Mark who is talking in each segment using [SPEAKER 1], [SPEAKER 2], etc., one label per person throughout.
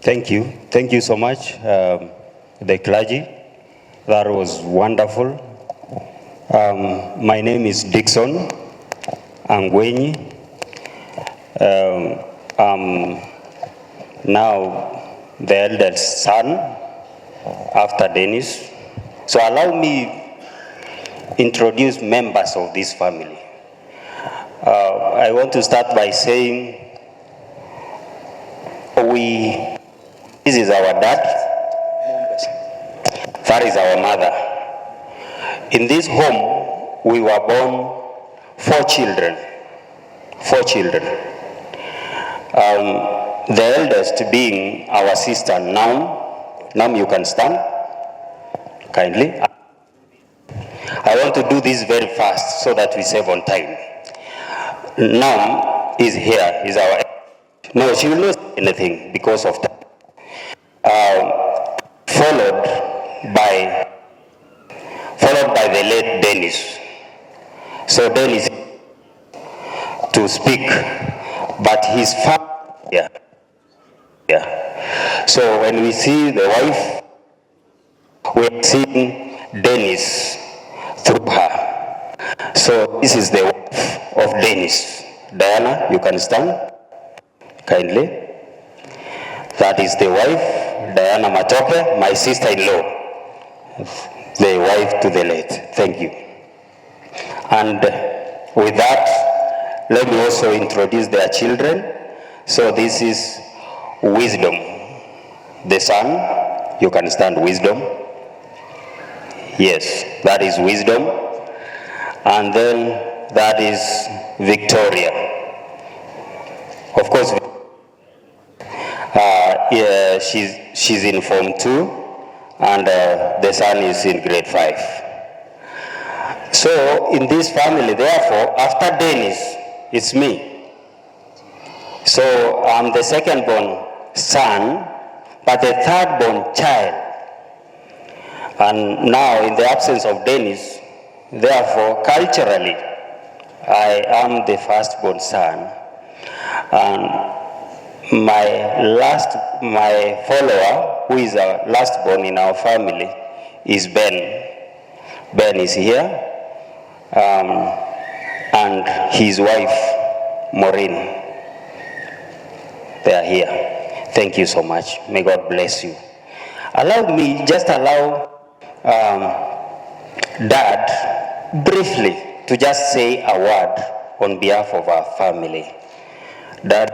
[SPEAKER 1] Thank you. Thank you so much, the clergy. That was wonderful. My name is Dixon Angwenyi. I'm now the eldest son after Dennis. So allow me introduce members of this family. I want to start by saying this is our dad, that is our mother. In this home, we were born four children, four children. The eldest being our sister, Naum. Naum, you can stand, kindly. I want to do this very fast so that we save on time. Naum is here, is our... No, she will not say anything because of time. Followed by the late Dennis. So Dennis to speak, but his father, yeah, yeah. So when we see the wife, we are seeing Dennis through her. So this is the wife of Dennis. Diana, you can stand, kindly. That is the wife, Diana Matoke, my sister-in-law, the wife to the late. Thank you. And with that, let me also introduce their children. So this is Wisdom, the son. You can stand, Wisdom. Yes, that is Wisdom. And then that is Victoria. Of course, yeah, she's in Form 2, and the son is in grade 5. So in this family, therefore, after Dennis, it's me. So I'm the second born son, but the third born child. And now, in the absence of Dennis, therefore, culturally, I am the firstborn son. And my follower, who is our last born in our family, is Ben. Ben is here, and his wife, Maureen. They are here. Thank you so much. May God bless you. Allow me, just allow Dad briefly to just say a word on behalf of our family. Dad,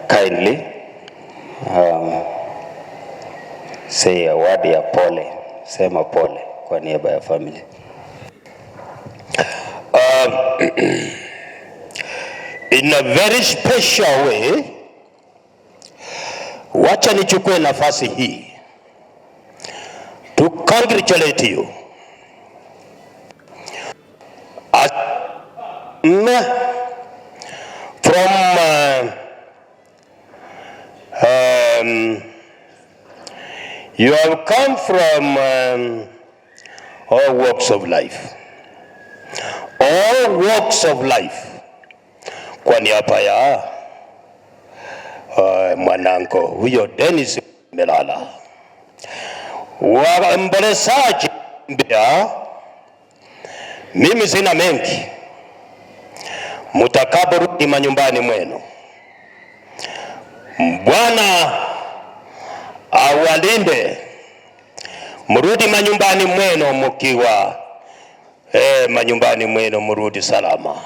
[SPEAKER 1] kindly say a word ya pole. Sema pole kwa niaba ya family.
[SPEAKER 2] In a very special way, wacha nichukue nafasi hii to congratulate you as from you have come from all walks of life, all walks of life. Kwa niaba ya mwanangu huyo Dennis Melala, waombolezaji mbia, mimi sina mengi. Mutakaporudi manyumbani mwenu, Bwana awalinde, mrudi manyumbani mwenu mkiwa manyumbani mwenu mrudi salama.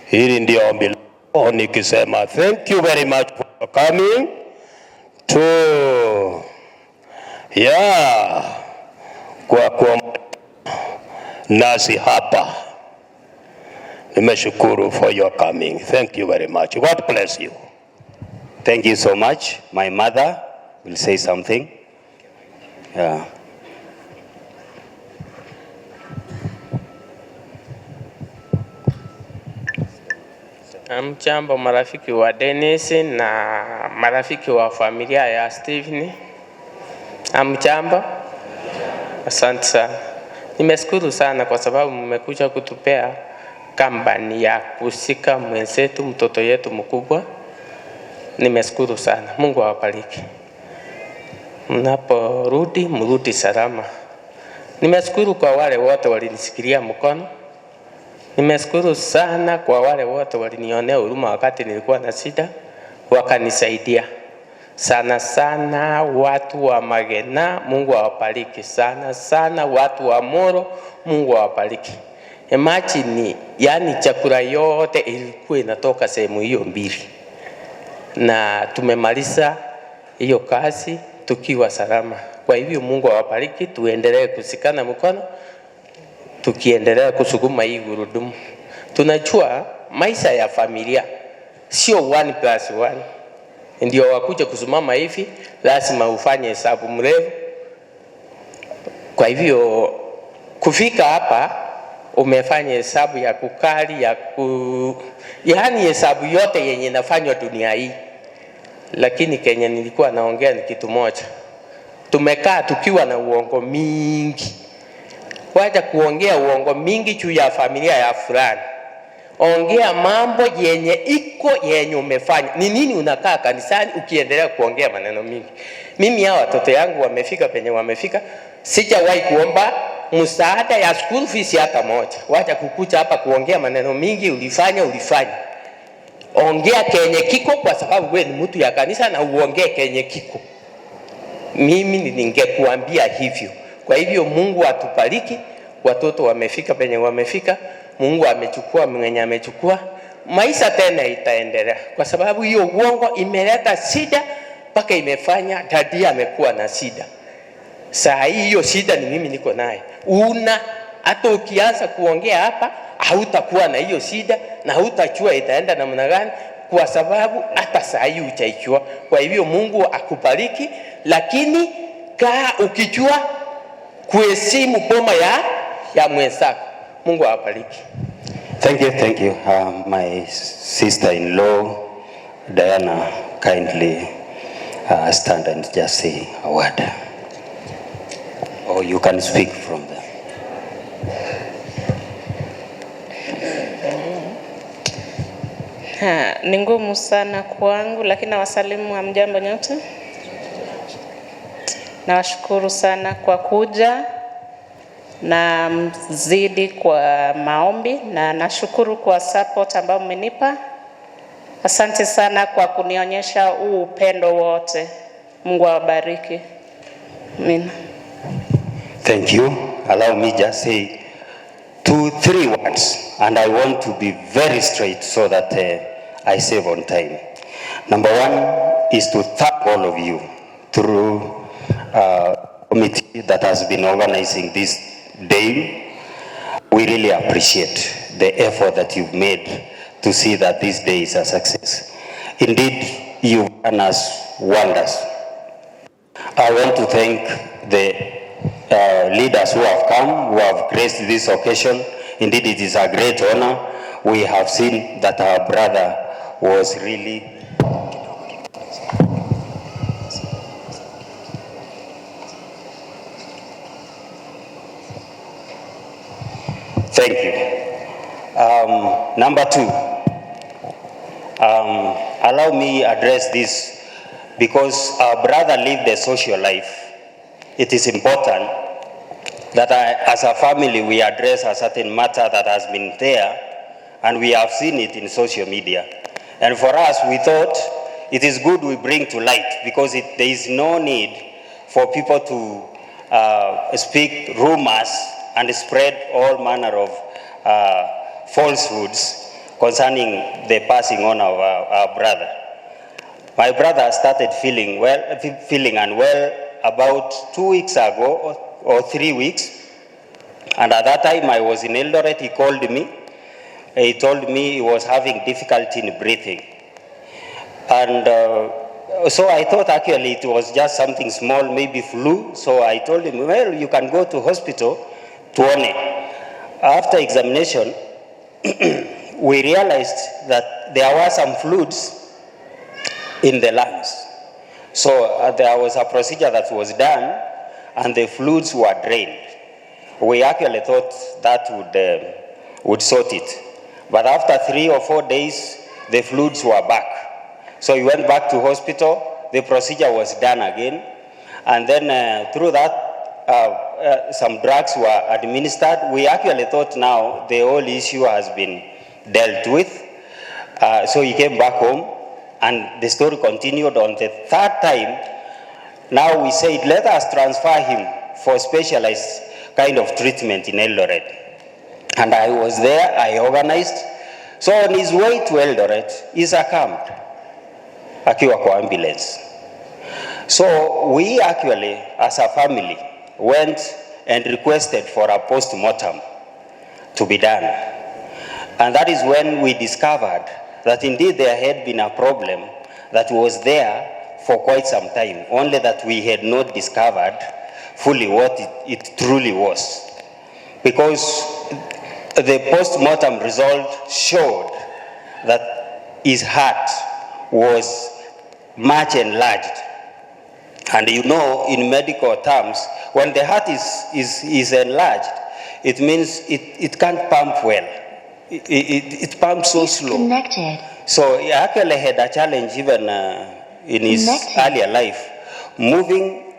[SPEAKER 2] Hili ndio ombi langu nikisema thank you very much for coming to, yeah, kwa kuwa nasi hapa. Nimeshukuru for your coming. Thank you very much. God bless you.
[SPEAKER 1] Thank you so much. My mother will say something. Yeah.
[SPEAKER 3] Mjambo marafiki wa Dennis na marafiki wa familia ya Stephen. Mjambo. Asante sana. Nimeshukuru sana kwa sababu mmekuja kutupea company ya kusika mwenzetu, mtoto yetu mkubwa. Nimeshukuru sana, Mungu awabariki. Mnaporudi mrudi salama. Nimeshukuru kwa wale wote walinishikilia mkono. Nimeshukuru sana kwa wale wote walinionea huruma wakati nilikuwa na shida, wakanisaidia sana sana. Watu wa Magena, Mungu awabariki sana sana. Watu wa Moro, Mungu awabariki. Imagine, yani chakula yote ilikuwa inatoka sehemu hiyo mbili, na tumemaliza hiyo kazi tukiwa salama. Kwa hivyo Mungu awabariki, tuendelee kushikana mkono, tukiendelea kusukuma hii gurudumu. Tunajua maisha ya familia sio 1 plus 1. Ndio wakuja kusimama hivi, lazima ufanye hesabu mrefu. Kwa hivyo kufika hapa umefanya hesabu ya kukali ya ku, yaani hesabu yote yenye inafanywa dunia hii. Lakini Kenya nilikuwa naongea ni kitu moja, tumekaa tukiwa na uongo mingi. Wacha kuongea uongo mingi juu ya familia ya fulani. Ongea mambo yenye iko yenye umefanya. Ni nini unakaa kanisani ukiendelea kuongea maneno mingi? Mimi hao watoto yangu wamefika penye wamefika, sijawahi kuomba msaada ya school fees hata moja. Wacha kukuja hapa kuongea maneno mingi, ulifanya ulifanya. Ongea kenye kiko, kwa sababu wewe ni mtu ya kanisa na uongee kenye kiko. Mimi ningekuambia hivyo. Kwa hivyo Mungu atubariki, watoto wamefika penye wamefika, Mungu amechukua mwenye amechukua, maisha tena itaendelea, kwa sababu hiyo uongo imeleta shida mpaka imefanya daddy amekuwa na shida. Saa hii hiyo shida ni mimi niko naye. Una hata ukianza kuongea hapa hautakuwa na hiyo shida na hautajua itaenda namna gani, kwa sababu hata saa hii hujaijua. Kwa hivyo Mungu akubariki, lakini kaa ukijua kuheshimu boma ya mwenzako. Mungu awabariki.
[SPEAKER 1] Thank you, thank you. My sister-in-law, Diana, kindly stand and just say a word. Or you can speak from there.
[SPEAKER 4] Ha, ni ngumu sana kwangu, lakini nawasalimu, hamjambo nyote. Nawashukuru sana kwa kuja na mzidi kwa maombi, na nashukuru kwa support ambayo mmenipa. Asante sana kwa kunionyesha huu upendo wote. Mungu awabariki. Amina.
[SPEAKER 1] Thank you. Allow me just say two, three words, and I want to be very straight so that I save on time. Number one is to thank all of you through committee that has been organizing this day. We really appreciate the effort that you've made to see that this day is a success. Indeed, you've done us wonders. I want to thank the leaders who have come, who have graced this occasion. Indeed, it is a great honor. We have seen that our brother was really. Thank you. Number two, allow me address this because our brother lived a social life. It is important that as a family we address a certain matter that has been there and we have seen it in social media. And for us, we thought it is good we bring to light because there is no need for people to speak rumors and spread all manner of falsehoods concerning the passing on of our brother. My brother started feeling unwell about 2 weeks ago or 3 weeks. And at that time I was in Eldoret. He called me. He told me he was having difficulty in breathing. And so I thought actually it was just something small, maybe flu. So I told him, "Well, you can go to hospital tuone." After examination, we realized that there were some fluids in the lungs. So there was a procedure that was done and the fluids were drained. We actually thought that would sort it. But after 3 or 4 days, the fluids were back. So he went back to hospital. The procedure was done again. And then through that, some drugs were administered. We actually thought now the whole issue has been dealt with. So he came back home and the story continued. On the third time, now we said, let us transfer him for specialized kind of treatment in Eldoret. And I was there, I organized. So on his way to Eldoret, he succumbed akiwa kwa ambulance. So we actually, as a family, went and requested for a post-mortem to be done. And that is when we discovered that indeed there had been a problem that was there for quite some time, only that we had not discovered fully what it truly was. Because the post-mortem result showed that his heart was much enlarged. And you know, in medical terms, when the heart is enlarged, it means it can't pump well. It pumps so slow.
[SPEAKER 5] Connected.
[SPEAKER 1] So he actually had a challenge even in his
[SPEAKER 5] Connected.
[SPEAKER 1] Earlier life. Moving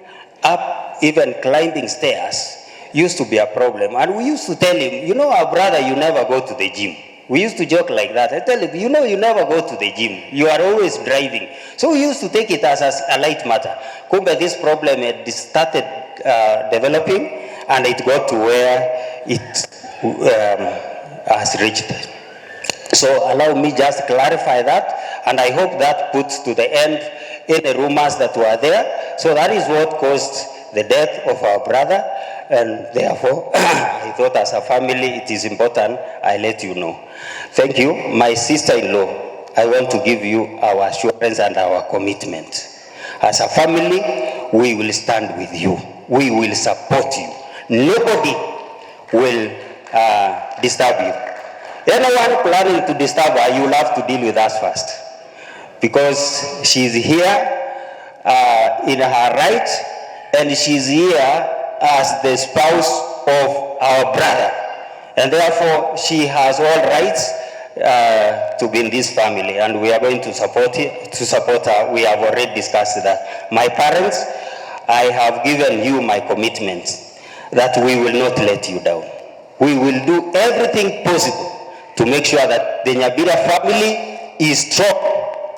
[SPEAKER 1] up, even climbing stairs, used to be a problem. And we used to tell him, "You know, our brother, you never go to the gym." We used to joke like that. I tell him, "You never go to the gym. You are always driving." So we used to take it as a light matter. Kumbe this problem had started developing and it got to where it has reached. So allow me just clarify that, and I hope that puts to the end any rumors that were there. So that is what caused the death of our brother, and therefore I thought as a family it is important I let you know. Thank you. My sister-in-law, I want to give you our assurance and our commitment. As a family, we will stand with you. We will support you. Nobody will disturb you. Anyone planning to disturb her, you will have to deal with us first. Because she's here in her right, and she's here as the spouse of our brother. And therefore, she has all rights to be in this family, and we are going to support it, to support her. We have already discussed that. My parents, I have given you my commitment that we will not let you down. We will do everything possible to make sure that the Nyabira family is strong,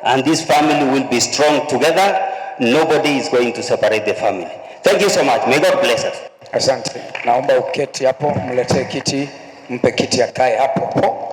[SPEAKER 1] and this family will be strong together. Nobody is going to separate the family. Thank you so much. May God bless us.
[SPEAKER 6] Asante, naomba uketi hapo, mletee kiti, mpe kiti akae hapo hapo.